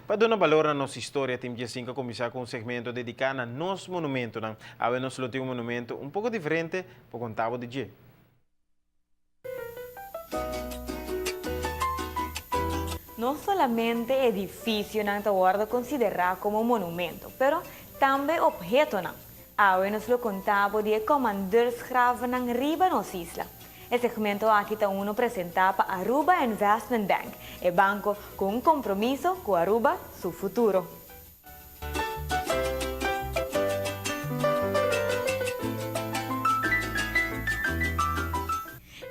Pa duna balor na nos historia, Team Diescinco a cuminsa cu un segmento dedica na nos monumentonan. Awe nos lo tin un monumento un poco diferente pa conta bo di dje. No solamente edificionan ta wordo considera como monumento, pero tambe obhetonan. Awe nos lo conta bo di e commandeursgravennan riba nos isla. E segmento aki ta uno presenta pa Aruba Investment Bank, e banco cu un compromiso cu Aruba su futuro.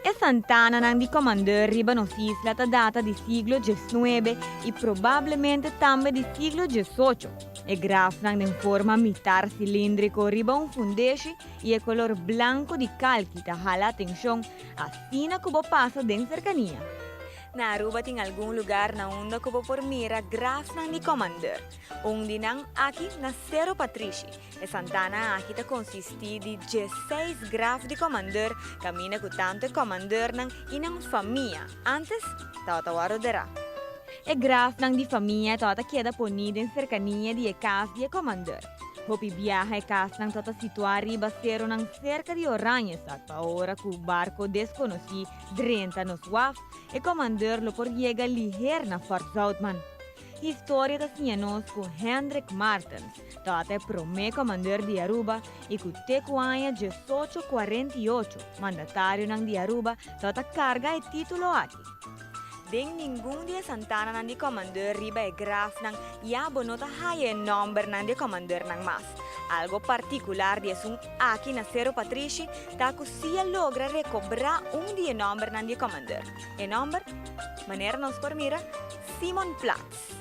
E santananan di Commandeur riba nos isla ta data di siglo diesnuebe y probablemente tambe di siglo diesocho. E grafnan den forma mitar cilindrico riba un fundeshi y e color blanco di kalki ta hala atencion asina cu bo pasa den cercania. Na Aruba tin algun lugar na unda cu bo por mira grafnan di Commandeur. Un di nan aki na Cerro Patrishi. E santana aki ta consisti di diesseis graf di Commandeur caminda cu tanto e Commandeurnan y nan famia antes tabata worde dera. E grafnan di famia tabata keda poni den cercania di e cas di e Commandeur. Hopi biaha e kasnan ta ta situá riba seronan serka di Oranjestad pa ora ku barko deskonosí drenta nos waf, e komandeur lo por yega liher na Fort Zoutman. Historia ta siña nos ku Hendrik Martens tabata e promé komandeur di Aruba i ku te ku aña 1848 mandatarionan di Aruba tabata karga e título aki. Den ningun di e santananan di komandeur riba e grafnan ya bo no ta haya e nòmbernan di e komandeurnan mas. Algo partikular di esun aki na Sero Patrishi ta ku si a logra rekobrá un di e nòmbernan di e komandeur. E nòmber? Manera nos por mira, Simon Plats.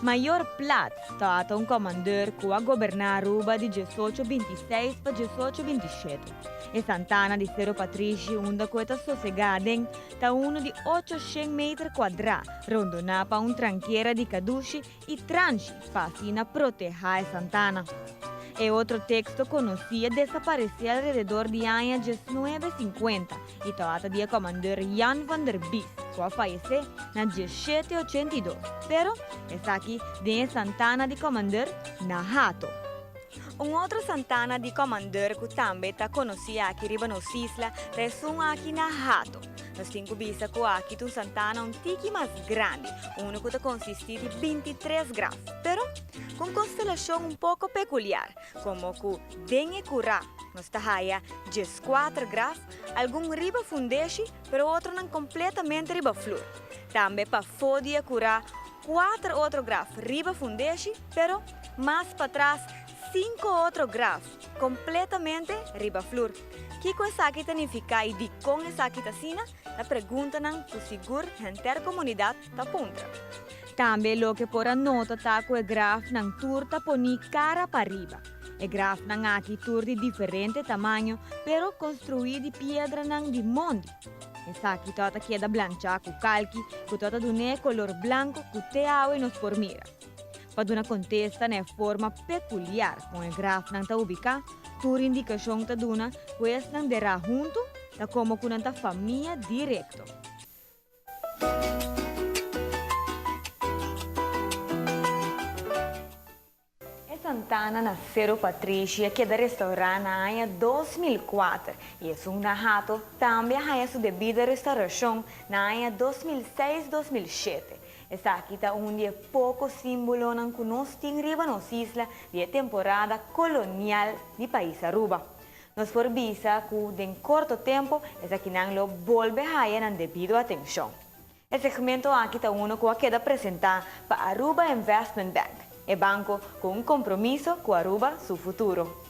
Mayor Plats tabata un komandeur ku a goberná Aruba di 1826 pa 1827. E santana di Sero Patrishi unda ku e ta sosegá aden ta unu di 800 meter kuadrá, rondoná pa un trankera di kadushi i transhi pa asina protehá e santana. E otro teksto konosí a desaparesé alrededor di aña 1950 i tabata di e komandeur Jan van der Bies, ku a fayesé na 1782, pero esaki den e santana di komandeur na Hato. Un otro santana di Commandeur cu tambe ta conoci aki riba nos isla ta esun aki na Hato. Nos tin cu bisa cu aki ta un santana un tiki mas grandi, uno cu ta consisti di 23 graf, pero cu un constelacion un poco peculiar, como cu den e cura nos ta haya 14 graf, algun riba fundeshi pero otronan completamente riba flur. Tambe pafo di e cura Cuater otro graf riba fundeshi, pero mas patras cinco otro graf completamente riba flur. Kico esaki ta nifica y dicon esaki ta asina, ta preguntanan cu sigur henter comunidad ta puntra. Tambe loke por a nota ta cu e grafnan tur ta poni cara pariba. E grafnan aki tur di diferente tamaño, pero construi di piedranan di mondi. Esaki tabata keda blanchá ku kalki ku tabata dun'é e kolor blanku ku te awe nos por mira. Pa duna kontesta na e forma pekuliar kon e grafnan ta ubiká, tur indikashon ta duna ku esnan derá huntu ta komo ku nan ta famia direkto. E santana na Cerro Patrishi a keda restaurá na aña 2004 i esun na Hato tambe a haña su debida restaurashon na aña 2006, 2007. Esaki ta un di e poko símbolonan ku nos tin riba nos isla di e temporada kolonial di pais Aruba. Nos por bisa ku den korto tempu esakinan lo bolbe haya nan debido atenshon. E segmento aki ta uno cu a keda presenta pa Aruba Investment Bank, e banco cu un compromiso cu Aruba su futuro.